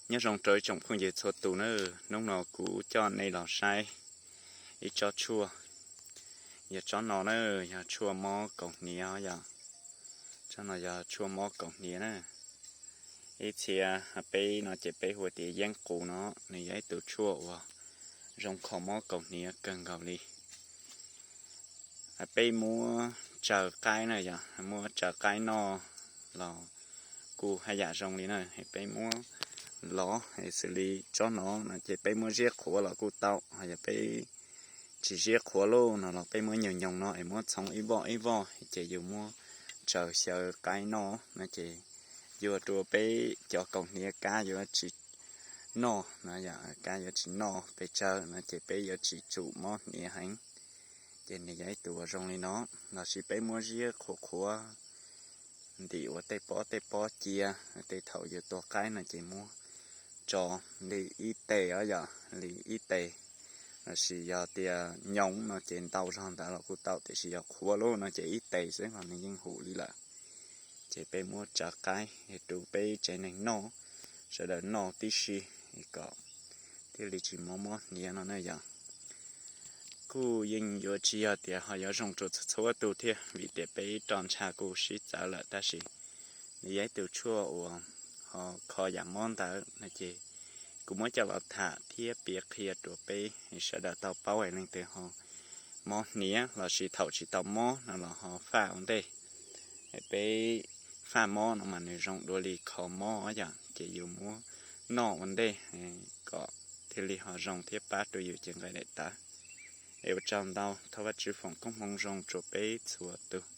Nyob zoo rau ib tsoom phooj ywg txhua tus na, hnub no kuv coj nej los saib ib tsob tshuaj. Yog tsob no na, yog tshuaj mob kaus hniav yog. Tsob no yog tshuaj mob kaus hniav na. Ib txhia peb no ces peb hu tias yeeb qus no, nws yog ib tug tshuaj uas zoo kho mob kaus hniav kawg nkaus li. Peb muab tsaws qaib na yog, muab tsaws qaib noj los kuj haj yam zoo li na. Peb muab lov xws li tsob no no ces peb muab ziab qhuav los kuj tau, ho yog peb tsis ziab qhuav lawm no los peb muab nyoos nyoos no es muab txhoov ib voj ib voj ces yus muab tsaws xyaw qaib noj no ces yuav rau peb cov kaus hniav kab yuav tsis noj no, kab yuav tsis noj pes tsawg no ces peb yuav tsis tsum mob hniav heev. Ces nws yog ib tug uas zoo li no, los sis peb muab ziab qhuav qhuav ntim ua tej pob tej pob cia, tej thaum yus tua qaib no ces muab tso li ib tes os yom, li ib tes, los sis yog tias nyoos no ces ntau zog ntawd los kuj tau, tiam sis yog qhuav lawm no ces ib tes xwb los nws yeej huv li lawm. Ces peb muab tsaws qaib rau peb tsev neeg noj, sawv daws noj tib si kom thiaj li tsis mob mob hniav no na yom. Kuj yeej yuav tsis yog tias ho yuav zoo rau txhua txhua tus thiab, vim tias peb roj ntsha kuj sib txawv lawm, tab sis nws yog ib tug tshuaj uas ho kho yam mob ntawd no ces kuv muab coj los tham thiab piav qhia rau peb sawv daws tau paub es leej twg ho mob hniav los sis thaum tsis tau mob no los ho faj ua ntej. Peb faj mob no mas nws zoo dua li kho mob yom, ces yus muab noj ua ntej kom thiaj li ho zoo thiab pab rau yus cev nqaij daim tawv. Es ua tsaug ntau, thov Vajtswv foom koob hmoov zoo rau peb txhua tus.